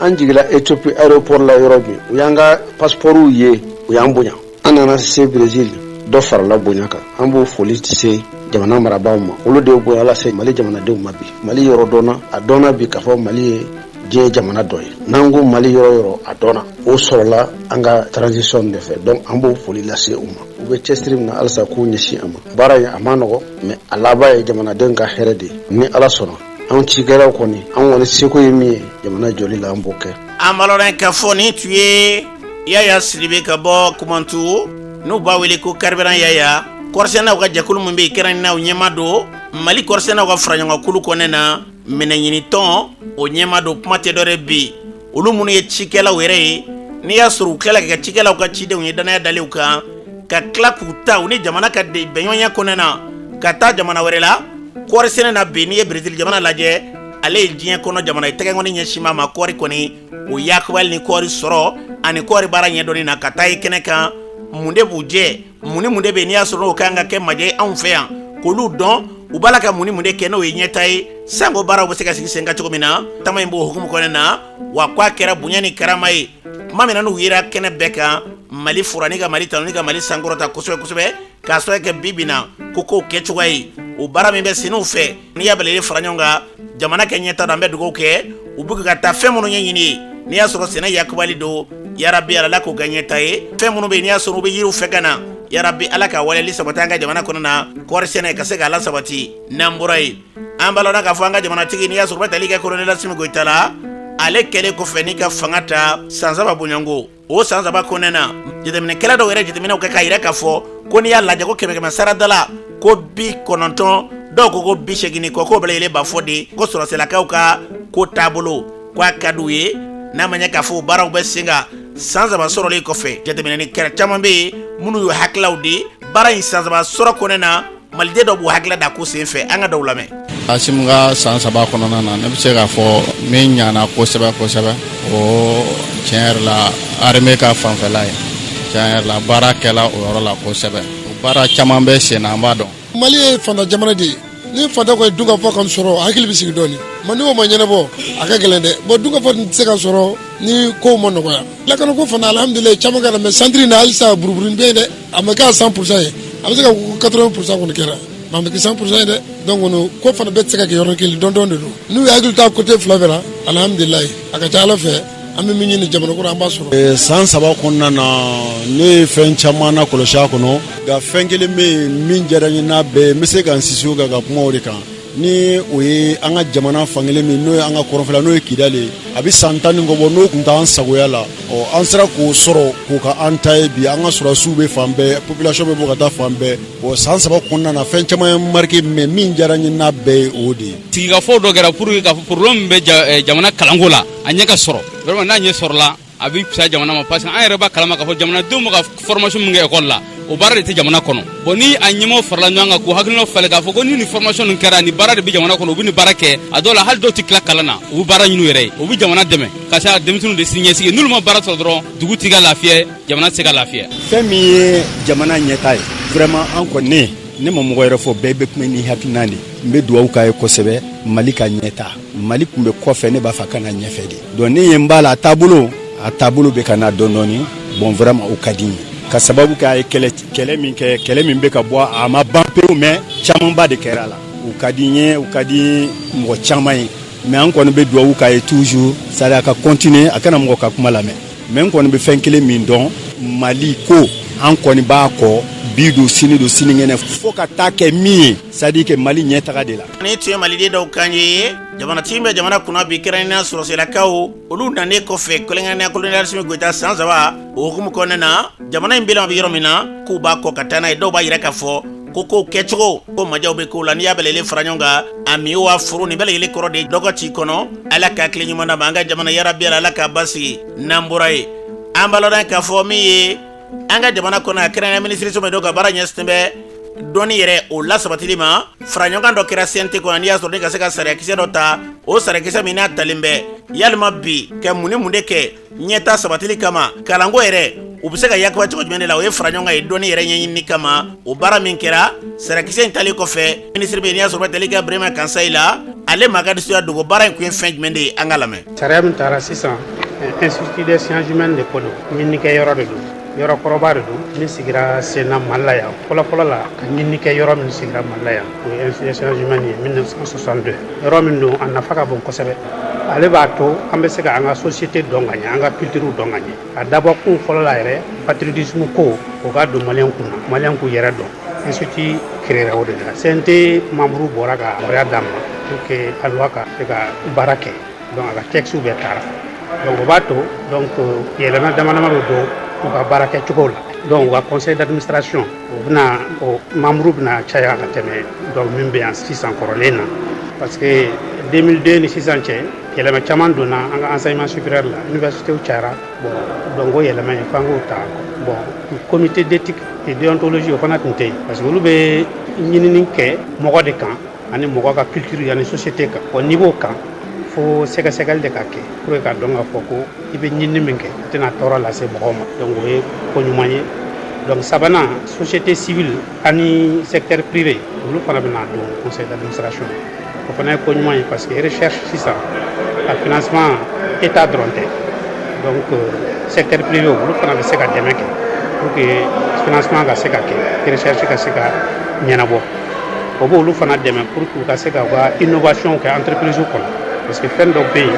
an jigila Ethiopie aéroport la yɔrɔ min, u y'an ka passeportw ye, u y'an bonya. An nana se Brésil, dɔ farala bonya kan. An b'o foli se jamana marabaaw ma. Olu de ye bonya lase Mali jamanadenw ma. Bi, Mali yɔrɔ dɔnna, a dɔnna bi k'a fɔ Mali ye diɲɛ jamana dɔ ye. N'an ko Mali yɔrɔ yɔrɔ, a dɔnna. O sɔrɔla an ka transition de fɛ. Donc an b'o foli lase u ma. U bɛ cɛsiri min na halisa, k'u ɲɛsin a ma. Baara in, a ma nɔgɔ, mais a laban ye jamanadenw ka hɛrɛ de ye. Ni Ala sɔnna, anw cikɛlaw kɔni, an kɔni seko ye min ye jamana jɔli la, an b'o kɛ. An b'a ka fɔ ni tun ye Yaya Sidibe ka bɔ Kumantu, n'u b'a wele ko Carburant Yaya. Kɔrisɛnɛnaw ka jɛkulu min bɛ yen, kɛrɛnkɛrɛnnenya ɲɛma don Mali kɔrisɛnɛnaw ka faraɲɔgɔnkulu kɔnɛ na, minɛɲinitɔn o ɲɛma don. Kuma tɛ dɔwɛrɛ bi, olu minnu ye cikɛlaw yɛrɛ ye, n'i y'a sɔrɔ u tilala ka kɛ cikɛlaw ka cidenw ye, danaya dalen u kan, ka tila k'u ta u ni jamana ka bɛnɲɔgɔnya kɔnɛ na ka taa jamana wɛrɛ la kɔɔri sɛnɛ na. Bi, n'i ye Brésil jamana lajɛ, ale ye diɲɛ kɔnɔ jamana ye tɛgɛkɔni ɲɛsin ma kɔɔri kɔni o yakubali ni kɔɔri sɔrɔ ani kɔɔri baara ɲɛdɔnni na ka taa ye kɛnɛ kan. Mun de b'u jɛ? Mun ni mun de bɛ yen n'i y'a sɔrɔ n'o kan ka kɛ majɛ anw fɛ yan k'olu dɔn? U b'a la ka mun ni mun de kɛ n'o ye ɲɛta ye, sanko baaraw bɛ se ka sigi sen kan cogo min na? Tama in b'o hukumu kɔnɔna na wa. K'a kɛra bonya ni karama ye tuma min na n'u yera kɛnɛ bɛɛ kan, Mali fura ni ka Mali tanu ni ka Mali sankɔrɔta kosɛbɛ kosɛbɛ, k'a sababu kɛ bi bi na ko kow kɛcogoya ye, o baara min bɛ senw fɛ. N'i y'a bɛɛ fara ɲɔgɔn kan, jamana kɛ ɲɛta don. An bɛ dugawu kɛ u bɛ ka taa fɛn minnu ɲɛɲini ye, n'i y'a sɔrɔ sɛnɛ yakubali don, yarabi Ala k'o kɛ ɲɛta ye. Fɛn minnu bɛ yen n'i y'a sɔrɔ u bɛ yiriw fɛ ka na, yarabi Ala ka waleyali sabati an ka jamana kɔnɔ na, kɔɔri sɛnɛ ka se k'a la sabati. N'an bɔra yen, an b'a lɔn k'a fɔ an ka jamanatigi, n'i y'a sɔrɔ u bɛ tali kɛ colonel Asimi Goyita la, ale kɛlen kɔfɛ n'i ka fanga ta san 3 bonyanko, o san 3 kɔnɔna na, jateminɛkɛla dɔw yɛrɛ jateminɛw kɛ k'a yira k'a fɔ ko n'i y'a lajɛ ko kɛmɛ kɛmɛ sarada la, ko 90, dɔw ko 80 ni kɔ, k'o bɛɛ lajɛlen b'a fɔ de ko sɔrɔsilakaw ka ko taabolo ko a ka d'u ye. N'a ma ɲɛ k'a fɔ o baaraw bɛ sen kan san 3 sɔrɔlen kɔfɛ, jateminɛnikɛla caman bɛ yen minnu y'u hakililaw di baara in san 3 sɔrɔ kɔnɔna na. Maliden dɔw b'u hakilila da ko sen fɛ, an ka dɔw lamɛn. Asimi ka san 3 kɔnɔna na, ne bɛ se k'a fɔ min ɲana kosɛbɛ kosɛbɛ, o tiɲɛ yɛrɛ la, armée ka fanfɛla ye. Tiɲɛ yɛrɛ la, baara kɛla o yɔrɔ la kosɛbɛ. O baara caman bɛ sen na, an b'a dɔn. Mali ye fantan jamana de ye. Ni fantan ko ye dunkafa kan sɔrɔ, hakili bɛ sigi dɔɔni. Ma ni o ma ɲɛnabɔ, a ka gɛlɛn dɛ. Bon, dunkafa tɛ se ka sɔrɔ ni kow ma nɔgɔya. Lakanako fana, alhamdulilayi, caman kɛra, mais centre in na halisa buruburu bɛ yen dɛ. A ma kɛ 100% ye, a bɛ se ka ko 80% kɔni kɛra, mais a ma kɛ 100% ye dɛ. Donc ko fana bɛɛ tɛ se ka kɛ yɔrɔ kelen, dɔɔni dɔɔni de don. N'u ye hakili to a côté fila bɛɛ la, alhamdulilayi, a ka ca Ala fɛ, an bɛ min ɲini jamana kɔnɔ, an b'a sɔrɔ. San 3 kɔnɔna na, ne ye fɛn caman na kɔlɔsi a kɔnɔ, nka fɛn kelen bɛ yen min diyara n ye n'a bɛɛ ye, n bɛ se ka n sinsin o kan ka kuma o de kan. Ni o ye an ka jamana fankelen min, n'o ye an ka kɔrɔnfɛla, n'o ye Kidali ye, a bɛ san 10 ni kɔ bɔ, n'o tun t'an sagoya la. Ɔ, an sera k'o sɔrɔ k'o ka an ta ye. Bi, an ka sɔrɔdasiw bɛ fan bɛɛ, population bɛ bɔ ka taa fan bɛɛ. Bon, san 3 kɔnɔna na, fɛn caman ye marqué, mais min diyara n ye n'a bɛɛ ye, o de ye. Sigikafɔ dɔ kɛra pour que ka problème min bɛ jamana kalanko la, a ɲɛ ka sɔrɔ. Vraiment, n'a ɲɛ sɔrɔla, a bɛ fisaya jamana ma, parce que an yɛrɛ b'a kalama k'a fɔ jamanadenw bɛ ka formation min kɛ école la, o baara de tɛ jamana kɔnɔ. Bon, ni a ɲɛmɔgɔ farala ɲɔgɔn kan k'u hakilinaw falen k'a fɔ ko ni nin formation nin kɛra, nin baara de bɛ jamana kɔnɔ, u bɛ nin baara kɛ. A dɔw la, hali dɔw tɛ tila kalan na, u bɛ baara ɲini u yɛrɛ ye, u bɛ jamana dɛmɛ ka se a denmisɛnninw de siniɲɛsigi. N'olu ma baara sɔrɔ dɔrɔn, dugu tɛ ka lafiya, jamana tɛ se ka lafiya. Fɛn min ye jamana ɲɛta ye, vraiment, an kɔni, ne ma mɔgɔ yɛrɛ fɔ, bɛɛ bɛ kuma ni hakilina de. N bɛ dugawu k'a ye kosɛbɛ, Mali ka ɲɛta. Mali tun bɛ kɔfɛ, ne b'a fɛ ka na ɲɛfɛ de. Donc ne ye n b'a la, a taabolo bɛ ka na dɔɔni dɔɔni. Bon, vraiment, o ka di n ye, ka sababu kɛ a ye kɛlɛ kɛlɛ min kɛ, kɛlɛ min bɛ ka bɔ, a ma ban pewu, mais camanba de kɛra a la. O ka di n ye, o ka di mɔgɔ caman ye. Mais an kɔni bɛ dugawu k'a ye toujours, c'est à dire a ka continuer, a kana mɔgɔ ka kuma lamɛn. Mais n kɔni bɛ fɛn kelen min dɔn, Mali ko, an kɔni b'a kɔ bi don, sini don, sinikɛnɛ, fo ka taa kɛ min ye, c'est à dire que Mali ɲɛtaga de la. Ni tun ye maliden dɔw kan ye. Jamanatigi bɛ jamana kunna bi, kɛrɛnkɛrɛnnenya sɔrɔsilakaw, olu nanen kɔfɛ, kɛrɛnkɛrɛnnenya colonel Assimi Goïta, san 3 o hukumu kɔnɔna na, jamana in bɛlɛn bɛ yɔrɔ min na, k'u b'a kɔ ka taa n'a ye. Dɔw b'a yira k'a fɔ ko kow kɛcogo ko majaw bɛ kow la. N'i y'a bɛɛ lajɛlen fara ɲɔgɔn kan, a mi wa furu nin bɛɛ lajɛlen kɔrɔ de dɔgɔ ci kɔnɔ. Ala ka tile ɲuman d'a ma, an ka jamana, yarabi Ala k'a basigi. N'an bɔra yen, an b'a lɔn k'a fɔ min ye an ka jamana kɔnɔ, a kɛrɛnkɛrɛn minisiriso min don ka baara ɲɛsin bɛ dɔnni yɛrɛ o lasabatili ma, fara ɲɔgɔn dɔ kɛra CNT kɔnɔ. N'i y'a sɔrɔ ne ka se ka sariyakisɛ dɔ ta, o sariyakisɛ min n'a talen bɛ yalima bi ka mun ni mun de kɛ ɲɛta sabatili kama, kalanko yɛrɛ u bɛ se ka yakuba cogo jumɛn de la, o ye fara ɲɔgɔn kan ye dɔnni yɛrɛ ɲɛɲini kama. O baara min kɛra, sariyakisɛ in talen kɔfɛ, minisiri bɛ yen, n'i y'a sɔrɔ bɛ tali kɛ Burema Kansayi la, ale maa ka disɔndiya dogo. Baara in kun ye fɛn jumɛn de ye? An ka lamɛn. Sariya min taara sisan, Institut des sciences humaines de ko don, ɲininikɛ yɔrɔ de don, yɔrɔ kɔrɔba de don min sigira sen na Mali la yan. Fɔlɔfɔlɔ la, ka ɲininikɛ yɔrɔ min sigira Mali la yan, o ye Institut des sciences humaines ye 1962. Yɔrɔ min don, a nafa ka bon kosɛbɛ. Ale b'a to an bɛ se ka an ka société dɔn ka ɲɛ, an ka culture dɔn ka ɲɛ. A dabɔ kun fɔlɔ la yɛrɛ, patriotisme ko, o ka don maliyɛn kun na, maliyɛn k'u yɛrɛ dɔn. Institut créera o de la. CNT membre bɔra ka yamaruya d'an ma pour que a loi ka se ka baara kɛ. Donc a ka texte bɛɛ taara. Donc o b'a to, donc yɛlɛma dama dama bɛ don u ka baara kɛcogo la. Donc u ka conseil d'administration, o bɛna, o membre bɛna caya ka tɛmɛ donc min bɛ yan sisan kɔrɔlen na, parce que 2002 ni sisan cɛ, yɛlɛma caman donna an ka enseignement supérieur la, université cayara. Bon, donc o yɛlɛma in, f'an k'o ta. Bon, comité d'éthique et déontologie, o fana tun tɛ yen, parce que olu bɛ ɲinini kɛ mɔgɔ de kan ani mɔgɔ ka culture ani société kan. Bon, n'i b'o kan, fo sɛgɛsɛgɛli de ka kɛ pour que ka dɔn k'a fɔ ko i bɛ ɲinini min kɛ, i tɛna tɔɔrɔ lase mɔgɔw ma. Donc o ye ko ɲuman ye. Donc sabanan, société civile ani secteur privé, olu fana bɛna don conseil d'administration. O fana ye ko ɲuman ye, parce que recherche sisan, a financement, état dɔrɔn tɛ. Donc secteur privé, olu fana bɛ se ka dɛmɛ kɛ pour que financement ka se ka kɛ, recherche ka se ka ɲɛnabɔ. O b'olu fana dɛmɛ pour que u ka se ka u ka innovation kɛ entreprise kɔnɔ, parce que fɛn dɔ bɛ yen,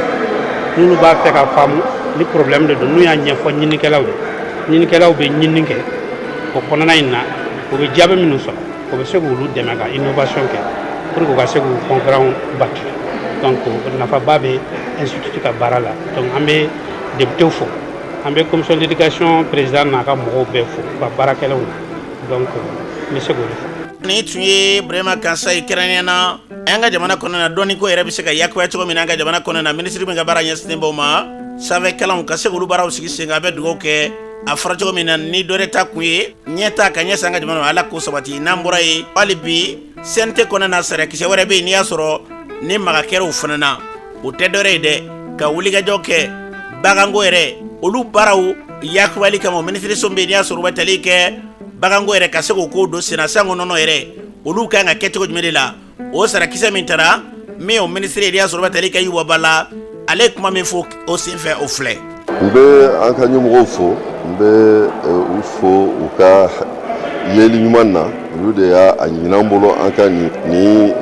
n'olu b'a fɛ ka faamu ni problème de don, n'u y'a ɲɛfɔ ɲinikɛlaw ye, ɲinikɛlaw bɛ ɲini kɛ o kɔnɔna in na, u bɛ jaabi minnu sɔrɔ, o bɛ se k'olu dɛmɛ ka innovation kɛ pour que u ka se k'u concurrents battre. Donc nafaba bɛ institut ka baara la. Donc an bɛ député fo, an bɛ commission d'éducation président n'a ka mɔgɔw bɛɛ fo, u ka baarakɛlaw. Donc n bɛ se k'olu fo. Ni tun ye Burema Kansayi. Kɛrɛnkɛrɛnnenya na, an ka jamana kɔnɔna na, dɔnni ko yɛrɛ bɛ se ka yakubaya cogo min na an ka jamana kɔnɔna na, minisiri min ka baara ɲɛsinnen b'o ma, sanfɛ kalanw ka se k'olu baaraw sigi sen kan, a bɛ dugawu kɛ. A fɔra cogo min na, ni dɔ ta kun ye ɲɛta ka ɲɛsin an ka jamana ma, Ala k'o sabati. N'an bɔra yen, hali bi CNT kɔnɔna na, sariyakisɛ wɛrɛ bɛ yen, n'i y'a sɔrɔ ni maga kɛra o fana na, o tɛ dɔwɛrɛ ye dɛ, ka wulikajɔ kɛ baganko yɛrɛ olu baaraw yakubali kama. Minisiriso bɛ yen, n'i y'a sɔrɔ u bɛ tali kɛ baganko yɛrɛ, ka se k'o ko don senna, sango nɔnɔ yɛrɛ, olu kan ka kɛ cogo jumɛn de la. O sarakisɛ min taara min, o minisiri, n'i y'a sɔrɔ u bɛ tali kɛ Yuba la, ale ye kuma min fɔ o senfɛ, o filɛ. N bɛ an ka ɲɛmɔgɔw fo, n bɛ u fo u ka yeli ɲuman na. Olu de y'a ɲini an bolo an ka nin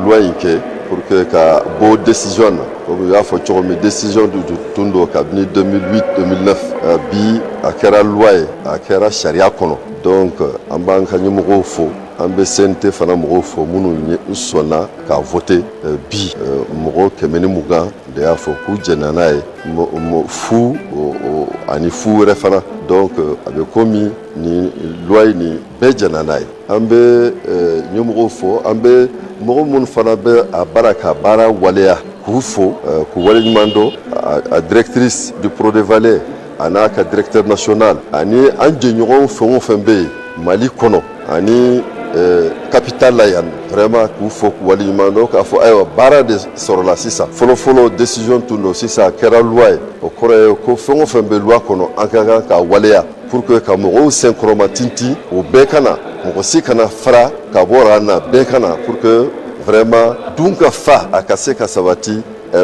loi in kɛ pour que ka bɔ décision na. Komi u y'a fɔ cogo min, décision tun don kabini 2008, 2009. Bi, a kɛra loi ye, a kɛra sariya kɔnɔ. Donc Donc an b'an ka ɲɛmɔgɔw fo, an bɛ CNT fana mɔgɔw fo minnu sɔnna k'a voter bi. Mɔgɔ 120 de y'a fɔ k'u jɛnna n'a ye, fu ani fu wɛrɛ fana. Donc a bɛ komi nin loi in nin bɛɛ jɛnna n'a ye. An bɛ ɲɛmɔgɔw fo, an bɛ mɔgɔ minnu fana bɛ a baara ka baara waleya k'u fo, k'u waleɲuman dɔn, a directrice du Prodevale a n'a ka directeur national ani an jɛɲɔgɔn fɛn o fɛn bɛ yen Mali kɔnɔ ani capitale la yan, vraiment k'u fo k'u waleɲuman dɔn, k'a fɔ ayiwa baara de sɔrɔla sisan. Fɔlɔfɔlɔ décision tun don, sisan a kɛra loi ye. O kɔrɔ ye ko fɛn o fɛn bɛ loi kɔnɔ, an ka kan k'a waleya pour que ka mɔgɔw senkɔrɔma tintin, o bɛɛ ka na, mɔgɔ si kana fara ka bɔ an na, bɛɛ ka na pour que vraiment dun ka fa a ka se ka sabati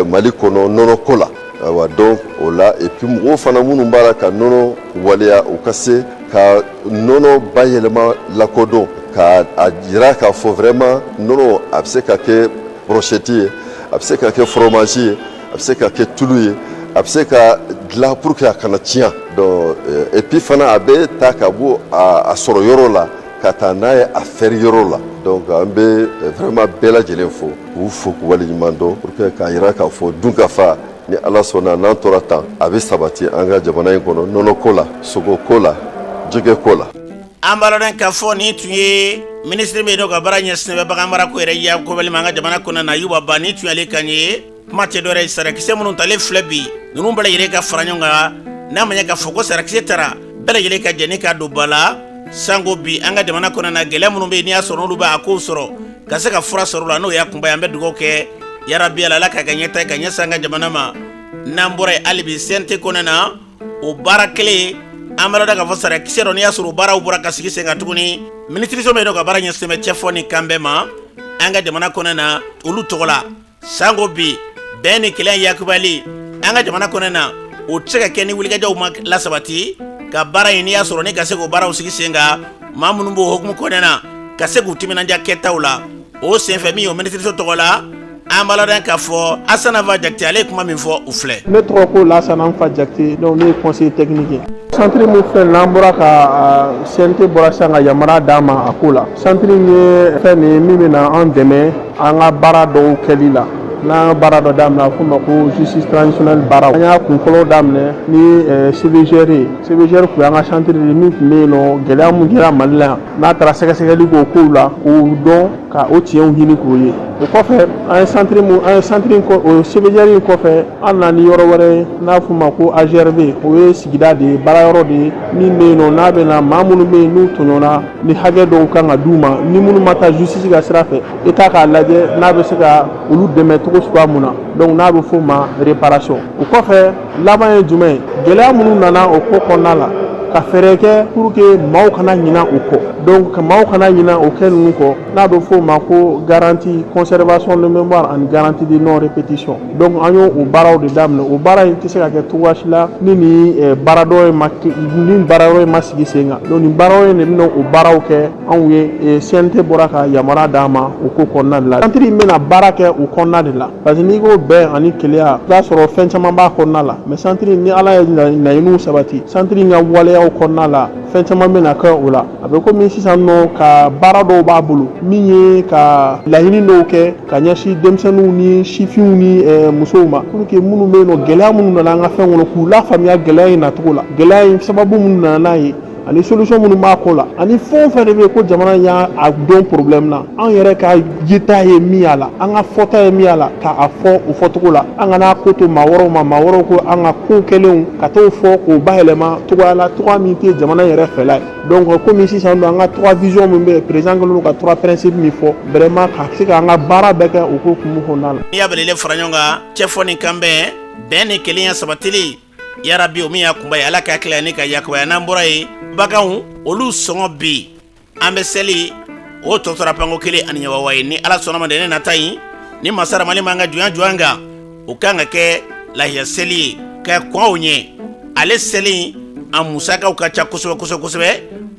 Mali kɔnɔ nɔnɔko la. Ayiwa, donc o la, et puis mɔgɔw fana minnu b'a la ka nɔnɔ waleya, u ka se ka nɔnɔ bayɛlɛma lakodɔn, ka a jira k'a fɔ vraiment nɔnɔ a bɛ se ka kɛ brochette ye, a bɛ se ka kɛ fromage ye, a bɛ se ka kɛ tulu ye, a bɛ se ka dilan pour que a kana tiɲɛ. Donc et puis fana a bɛ ta ka bɔ a sɔrɔ yɔrɔ la ka taa n'a ye a feere yɔrɔ la. Donc an bɛ vraiment bɛɛ lajɛlen fo, k'u fo k'u waleɲuman dɔn pour que k'a jira k'a fɔ dun ka fa, ni Ala sɔnna, n'an tora tan, a bɛ sabati an ka jamana in kɔnɔ nɔnɔko la, sogoko la, jɛgɛko la. An b'a dɔn k'a fɔ nin tun ye minisiri min n'o ka baara ɲɛsinnen bɛ bagan marako yɛrɛ yakubali ma an ka jamana kɔnɔ na, Yuba Ba. Nin tun y'ale kan ye. Kuma tɛ dɔwɛrɛ ye, sarakisɛ minnu talen filɛ bi, ninnu bɛɛ lajɛlen ka fara ɲɔgɔn kan, n'a ma ɲɛ k'a fɔ ko sarakisɛ tara, bɛɛ lajɛlen ka jɛ ni k'a don ba la. Sanko bi an ka jamana kɔnɔ na, gɛlɛya minnu bɛ yen, n'i y'a sɔrɔ n'olu bɛ a kow sɔrɔ ka se ka fura sɔrɔ la, n'o y'a kunba ye. An bɛ dugawu kɛ yarabi Ala ka kɛ ɲɛta ka ɲɛsin an ka jamana ma. N'an bɔra yen, hali bi CNT kɔnɔna na, o baara kelen, an b'a dɔn k'a fɔ sarakisɛ dɔ, n'i y'a sɔrɔ o baaraw bɔra ka sigi sen kan tuguni, minisiriso min n'o ka baara ɲɛsinnen bɛ cɛfɔ ni kanbɛn ma an ka jamana kɔnɔna na, olu tɔgɔ la. Sanko bi bɛn ni kelenya yakubali an ka jamana kɔnɔna na, o tɛ se ka kɛ ni wulikajɔw ma lasabati ka baara in, n'i y'a sɔrɔ ni ka se k'o baaraw sigi sen kan, maa minnu b'o hukumu kɔnɔna na ka se k'u timinandiya kɛtaw la. O senfɛ, min ye o minisiriso tɔgɔ la, an b'a ladɔn k'a fɔ Asana Fa Jakite, ale ye kuma min fɔ, o filɛ. Ne tɔgɔ ko Lasana Fa Jakite, donc ne ye conseiller technique ye. Centre min filɛ, n'an bɔra ka CNT bɔra sisan ka yamaruya d'an ma a ko la. Centre in ye fɛn de ye min bɛna an dɛmɛ an ka baara dɔw kɛli la. N'an ka baara dɔ daminɛ, a bɛ f'o ma ko justice transitionnelle baaraw. An y'a kun fɔlɔ daminɛ ni CVJR ye. CVJR tun y'an ka centre de ye min tun bɛ yen nɔ, gɛlɛya mun kɛra Mali la yan, n'a taara sɛgɛsɛgɛli k'o kow la, k'o dɔn, ka o tiɲɛw ɲini k'o ye. O kɔfɛ, an ye centre mun, an ye centre in kɔ, o CVJR in kɔfɛ, an nana ni yɔrɔ wɛrɛ ye n'a f'o ma ko AGRV. O ye sigida de ye, baara yɔrɔ de ye min bɛ yen nɔ, n'a bɛ na maa minnu bɛ yen n'u tɔɲɔna, ni hakɛ dɔw kan ka d'u ma, ni minnu ma taa justice ka sira fɛ, État k'a lajɛ n'a bɛ se ka olu dɛmɛ cogo suguya mun na. Donc n'a bɛ f'o ma réparation. O kɔfɛ, laban ye jumɛn ye? Gɛlɛya minnu nana o ko kɔnɔna la, ka fɛɛrɛ kɛ pour que maaw kana ɲina o kɔ. Donc ka maaw kana ɲina o kɛ ninnu kɔ, n'a bɛ f'o ma ko garantie, conservation de mémoire ani garantie de non répétition. Donc an y'o o baaraw de daminɛ. O baara in tɛ se ka kɛ cogoya si la ni nin baara dɔ in ma, ni baara yɔrɔ in ma sigi sen kan. Donc nin baara yɔrɔ in de bɛna o baaraw kɛ anw ye. CNT bɔra ka yamaruya d'an ma o ko kɔnɔna de la. Centre in bɛna baara kɛ o kɔnɔna de la, parce que n'i ko bɛn ani kelenya, i b'a sɔrɔ fɛn caman b'a kɔnɔna la. Mais centre ni Ala ye laɲiniw sabati, centre in ka waleyaw kɔnɔna la, fɛn caman bɛna kɛ o la. A bɛ komi sisan nɔ ka baara dɔw b'a bolo min ye ka laɲini dɔw kɛ ka ɲɛsin denmisɛnninw ni sifinw ni musow ma, pour que minnu bɛ yen nɔ, gɛlɛya minnu nana an ka fɛn kɔnɔ, k'u lafaamuya gɛlɛya in nacogo la, gɛlɛya in sababu minnu nana n'a ye ani solution minnu b'a ko la, ani fɛn o fɛn de bɛ yen ko jamana y'a dɔn problème na, an yɛrɛ ka yeta ye min y'a la, an ka fɔta ye min y'a la, k'a fɔ o fɔcogo la. An kana ko to maa wɛrɛw ma, maa wɛrɛw ko an ka ko kɛlenw ka t'o fɔ k'o bayɛlɛma cogoya la, cogoya min tɛ jamana yɛrɛ fɛla ye. Donc komi sisan nɔ an ka trois visions min bɛ yen, président kɛlen don ka trois principes min fɔ, vraiment ka se k'an ka baara bɛɛ kɛ o ko hukumu kɔnɔna la. N'i y'a bɛlɛlen fara ɲɔgɔn kan, cɛfɔ ni kanbɛn, bɛn ni kelenya sabatili, yarabi, o min y'a kunba ye, Ala ka tila ni ka yakubaya. N'an bɔra yen, baganw olu sɔngɔ bi, an bɛ seli o tɔ tora panko kelen ani ɲɛwawa ye. Ni Ala sɔnna ma, ne nata in ni masa Mali man ka jɔnya jɔ an kan, o kan ka kɛ lahiya seli ye ka kɔn o ɲɛ. Ale seli a musakaw ka ca kosɛbɛ kosɛbɛ kosɛbɛ.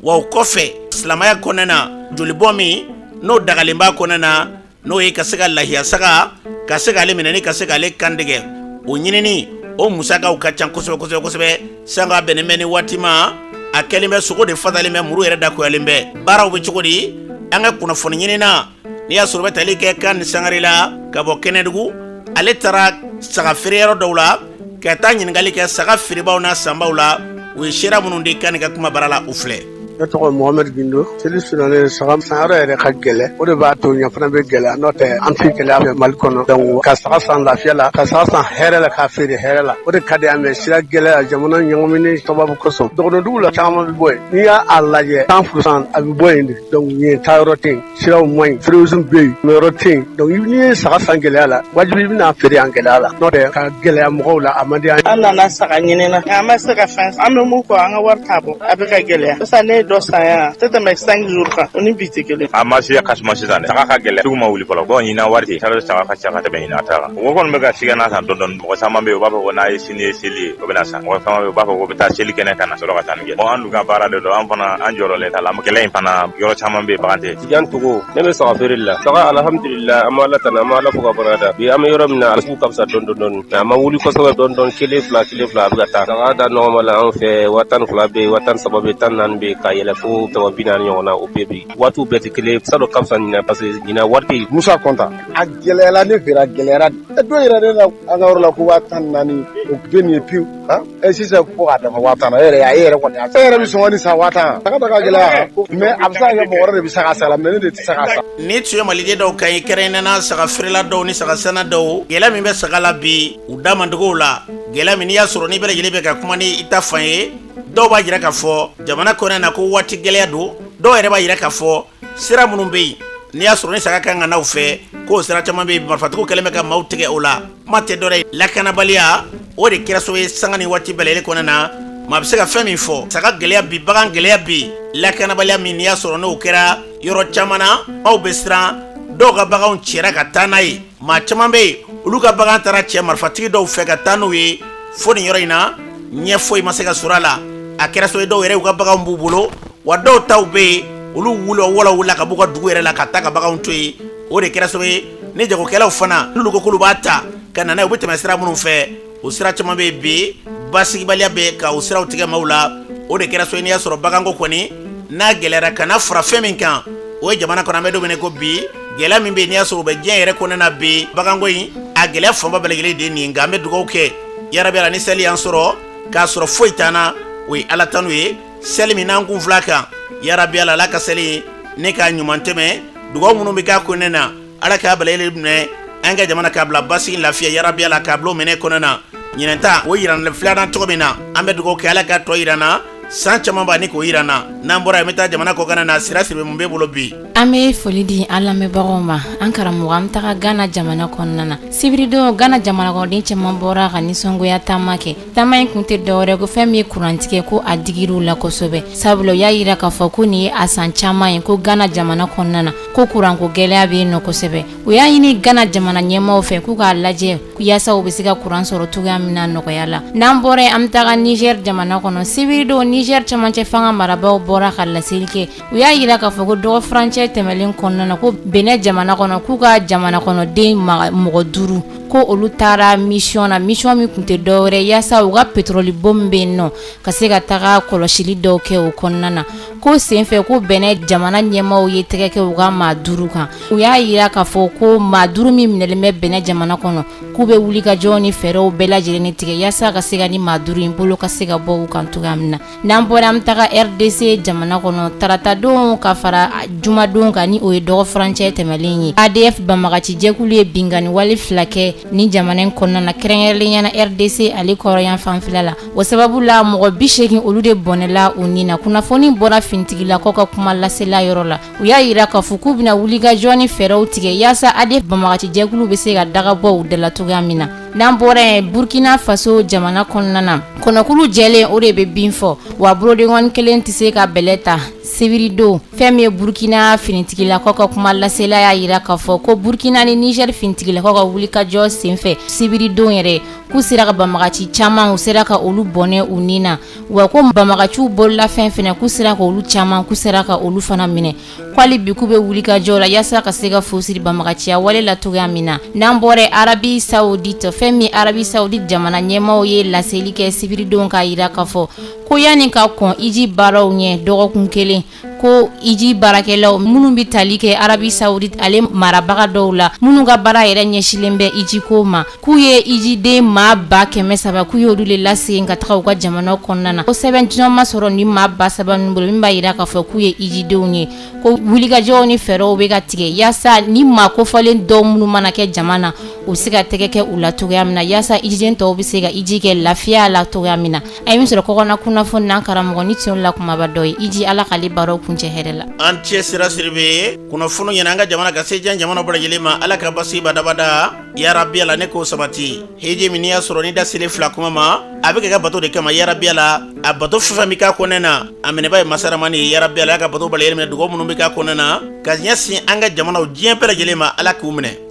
Wa o kɔfɛ, silamɛya kɔnɔna na, jolibɔ min n'o dagalen b'a kɔnɔna na, n'o ye ka se ka lahiya saga ka se k'ale minɛ ni ka se k'ale kantigɛ, o ɲinini o musakaw ka ca kosɛbɛ kosɛbɛ kosɛbɛ. Sanko a bɛnnen bɛ ni waati ma, A kɛlen bɛ sogo de fasalen bɛ, muru yɛrɛ dakoyalen bɛ. Baaraw bɛ cogo di? An ka kunnafoni ɲinina, n'i y'a sɔrɔ bɛ tali kɛ Kani Sangare la ka bɔ Kɛnɛdugu, ale taara saga feere yɔrɔ dɔw la ka taa ɲininkali kɛ saga feerebaaw n'a sanbaaw la. U ye seereya minnu di Kani ka kuma bara la, u filɛ. Ne tɔgɔ Mohamed Gindo. Seli surunyalen, saga sanyɔrɔ yɛrɛ ka gɛlɛn, o de b'a to ɲɔ fana bɛ gɛlɛya. N'o tɛ, an tɛ gɛlɛya fɛ Mali kɔnɔ. Donc ka saga san lafiya la, ka saga san hɛrɛ la, k'a feere hɛrɛ la, o de ka di an bɛ. Sira gɛlɛya, jamana ɲagamini sababu kosɔn, dɔgɔnɔdugu la caman bɛ bɔ yen. N'i y'a lajɛ, 100%, a bɛ bɔ yen de. Donc yen taayɔrɔ tɛ yen, siraw man ɲi, terrorisme bɛ yen, yɔrɔ tɛ yen. Donc n'i ye saga san gɛlɛya la, wajibi i bɛna feere yan gɛlɛya la. N'o tɛ, ka gɛlɛya mɔgɔw la, a man di an. An nana saga ɲini na, an ma se ka fɛn. An bɛ mun kɔ, an ka wari t'a bɔ, a bɛ ka gɛlɛya. Sisan ne ye dɔ san yan, a tɛ tɛmɛ 5 jours kan, o ni bi tɛ kelen. A marché ka suma sisan dɛ, saga ka gɛlɛn, sugu ma wuli fɔlɔ. Bon, ɲinan wari tɛ saga ka ca ka tɛmɛ ɲinan ta kan. Mɔgɔ kɔni bɛ ka siga san dɔɔni dɔɔni. Mɔgɔ caman bɛ yen, u b'a fɔ ko n'a ye sini ye seli ye, o bɛna san. Mɔgɔ caman bɛ yen, u b'a fɔ ko bɛ taa seli kɛnɛ kan na sɔrɔ ka taa nin kɛ. Bon, an dun ka baara de don, an fana an jɔrɔlen t'a la. Kɛlɛ in fana, yɔrɔ caman bɛ yen, bagan tɛ. Tijan Togo, ne bɛ saga feere la. Saga, alhamdulillah, an b'Ala tanu, an b'Ala fo ka barika da. Bi an bɛ yɔrɔ min na, sugu ka fisa dɔɔni dɔɔni, mais a ma wuli kosɛbɛ. Dɔɔni dɔɔni, kelen fila, kelen fila, a bɛ ka taa. Saga da nɔgɔma la anw fɛ, 12,000 bɛ yen, 13,000 bɛ yen, 14,000 bɛ yen, ka yɛlɛ fo kɛmɛ 40 ɲɔgɔn na, o bɛɛ bɛ yen. Waatiw bɛɛ tɛ kelen, sa dɔ ka fisa ɲinan parce que ɲinan wari tɛ yen. Musa Kɔnta. A gɛlɛyala, ne fɛ a gɛlɛyara. Dɔ yɛrɛ ne na an ka yɔrɔ la ko 14,000, o tɛ nin ye pewu. Ɛ, sisan ko k'a dafa 10,000 na, e yɛrɛ e yɛrɛ kɔni e yɛrɛ bɛ sɔngɔ ni san 10,000. Saga ta ka gɛlɛya, mais a bɛ se ka kɛ mɔgɔ wɛrɛ de bɛ se k'a san, mais ne de tɛ se k'a san. Ni tun ye maliden dɔw kan ye, kɛrɛnkɛrɛnnenya saga feerela dɔw ni saga sanna dɔw, gɛlɛya min bɛ saga la bi, u da man dogo la. Gɛlɛya min n'i y'a sɔrɔ ni bɛɛ lajɛlen bɛ ka kuma ni i ta fan ye, dɔw b'a jira k'a fɔ jamana kɔnɔna na ko waati gɛlɛya don. Dɔw yɛrɛ b'a jira k'a fɔ sira minnu bɛ yen, n'i y'a sɔrɔ ni saga kan ka n'aw fɛ, k'o sira caman bɛ yen, marifatigiw kɛlen bɛ ka maaw tigɛ o la. Kuma tɛ dɔwɛrɛ ye, lakanabaliya, o de kɛra sababu ye sanga ni waati bɛɛ lajɛlen kɔnɔna na. Maa bɛ se ka fɛn min fɔ, saga gɛlɛya bi, bagan gɛlɛya bi, lakanabaliya min n'i y'a sɔrɔ n'o kɛra yɔrɔ caman na, maaw bɛ siran. Dɔw ka baganw cɛra ka taa n'a ye. Maa caman bɛ yen, olu ka bagan taara cɛ marifatigi dɔw fɛ ka taa n'u ye fo nin yɔrɔ in na, ɲɛ foyi ma se ka sɔrɔ a la. A kɛra sababu ye, dɔw yɛrɛ y'u ka baganw b'u bolo wa, dɔw taw bɛ yen, olu wula wala wula ka b'u ka dugu yɛrɛ la ka taa ka baganw to yen. O de kɛra sababu ye ni jagokɛlaw fana, n'olu ko k'olu b'a ta ka na n'a ye, u bɛ tɛmɛ sira minnu fɛ, o sira caman bɛ yen bi, basigibaliya bɛ ka o siraw tigɛ maaw la. O de kɛra sababu ye n'i y'a sɔrɔ baganko kɔni n'a gɛlɛyara, ka na fara fɛn min kan, o ye jamana kɔnɔ, an bɛ don min ko bi, gɛlɛya min bɛ yen n'i y'a sɔrɔ o bɛ diɲɛ yɛrɛ kɔnɔna na bi, baganko in a gɛlɛya fanba bɛɛ lajɛlen de ye nin ye. Nka an bɛ dugawu kɛ, yarabi Ala, ni seli y'an sɔrɔ k'a sɔrɔ foyi t'an na, o ye Ala tanu ye. Seli min n'an kun fila kan, yarabi Ala, Ala ka seli ne k'a ɲuman tɛmɛ. Dugawu minnu bɛ k'a kɔnɔna na, Ala k'a bɛɛ lajɛlen minɛ, an ka jamana k'a bila basigi, lafiya, yarabi Ala k'a bila o minɛ kɔnɔna na. Ɲinan ta o yira filanan cogo min na, an bɛ dugawu kɛ, Ala k'a tɔ yira na san caman ba ni k'o yira na. N'an bɔra yen, an bɛ taa jamana kɔkan na. Sira Sidibe, mun b'e bolo bi? An bɛ foli di an lamɛnbagaw ma. An karamɔgɔ, an bɛ taga Gana jamana kɔnɔna na. Sibiridon, Gana jamana kɔnɔden caman bɔra ka nisɔngoya taama kɛ. Taama in kun tɛ dɔwɛrɛ ko fɛn min ye kurantigɛ, ko a digir'u la kosɛbɛ, sabula u y'a yira k'a fɔ ko nin ye a san caman ye ko Gana jamana kɔnɔna na, ko kuranko gɛlɛya bɛ yen nɔ kosɛbɛ. U y'a ɲini Gana jamana ɲɛmaaw fɛ k'u k'a lajɛ yaasa u bɛ se ka kuran sɔrɔ cogoya min na nɔgɔya la. N'an bɔra yen, an bɛ taga Niger jamana kɔnɔ. Sibiridon, Niger cɛmancɛ fanga marabaaw bɔra ka laseli kɛ. U y'a yira k'a fɔ ko dɔgɔ furancɛ tɛmɛlen kɔnɔna na, ko Benin jamana kɔnɔ, k'u ka jamana kɔnɔden mɔgɔ 5, ko olu taara mission na, mission min tun tɛ dɔwɛrɛ yaasa u ka pétrole bon min bɛ yen nɔ, ka se ka taga kɔlɔsili dɔw kɛ o kɔnɔna na. Ko senfɛ, ko Benin jamana ɲɛmaaw ye tɛgɛ kɛ u ka maa 5 kan. U y'a yira k'a fɔ ko maa 5 min minɛlen bɛ Benin jamana kɔnɔ, k'u bɛ wulikajɔ ni fɛɛrɛw bɛɛ lajɛlen tigɛ yaasa ka se ka ni maa 5 in bolo ka se ka bɔ u kan cogoya min na. N'an bɔra, an bɛ taga RDC jamana kɔnɔ. Taratadon ka fara jumadon kan, ni o ye dɔgɔ furancɛ tɛmɛlen ye, ADF banbagaci jɛkulu ye binkanni wale 2 kɛ ni jamana in kɔnɔna na, kɛrɛnkɛrɛnnenya na RDC ale kɔrɔyan fanfɛla la. O sababu la, mɔgɔ 80, olu de bɔnɛla u ni na. Kunnafoni bɔra finitigilakaw ka kuma lasela yɔrɔ la. U y'a yira k'a fɔ k'u bɛna wulikajɔ ni fɛɛrɛw tigɛ yaasa ADF banbagaci jɛkulu bɛ se ka daga bɔ u dala cogoya min na. N'an bɔra yen, Burkina Faso jamana kɔnɔna na, kɔnɔkulu jɛlen, o de bɛ bin fɔ wa, bolodenkɔni kelen tɛ se ka bɛlɛ ta. Sibiridon, fɛn min ye Burkina finitigilakaw ka kuma lasela y'a yira k'a fɔ ko Burkina ni Niger finitigilakaw ka wulikajɔ senfɛ sibiridon yɛrɛ, k'u sera ka banbagaci caman, u sera ka olu bɔnɛ u ni na wa, ko banbagaciw bololafɛn fana, k'u sera ka olu caman, k'u sera ka olu fana minɛ. Ko hali bi k'u bɛ wulikajɔ la yaasa ka se ka fu siri banbagaciya wale la cogoya min na. N'an bɔra Arabie Saoudite, fɛn Fɛn min Arabi Saoudite jamana ɲɛmaaw ye laseli kɛ sibiridon k'a yira k'a fɔ ko yanni ka kɔn hiji baaraw ɲɛ dɔgɔkun kelen, ko hiji baarakɛlaw minnu bɛ tali kɛ Arabi Saoudite ale marabaga dɔw la, minnu ka baara yɛrɛ ɲɛsinlen bɛ hiji ko ma, k'u ye hijiden maa 300,000 k'u y'olu de lasegin ka taga u ka jamana kɔnɔna na. Ko sɛbɛn jɔnjɔn ma sɔrɔ ni maa 3000 ninnu bolo min b'a yira k'a fɔ k'u ye hijidenw ye. Ko wulikajɔw ni fɛɛrɛw bɛ ka tigɛ yaasa ni maa kofɔlen dɔw minnu mana kɛ jama na, u bɛ se ka tɛgɛ kɛ u la cogoya min na, yaasa hijiden tɔw bɛ se ka hiji kɛ lafiya la cogoya min na. A ye min sɔrɔ kɔkɔna kunnafoni n'an karamɔgɔ ni tiɲɛ la kumaba dɔ ye hiji, Ala k'ale baaraw kuncɛ hɛrɛ la. An cɛ sira Sidibe, kunnafoni ɲɛna an ka jamana ka se diɲɛ jamana bɛɛ lajɛlen ma. Ala ka basigi badabada yarabi Ala ne k'o sabati. Hiji min n'i y'a sɔrɔ ni da selen fila kuma ma, a bɛ kɛ ka bato de kama yarabi Ala. A bato fɛn fɛn bɛ k'a kɔnɔna na, a minɛba ye masa ramani ye yarabi Ala. Y'a ka bato bɛɛ lajɛlen minɛ, dugawu minnu bɛ k'a kɔnɔna na ka ɲɛsin an ka jamanaw diɲɛ bɛɛ lajɛlen ma, Ala k'u minɛ.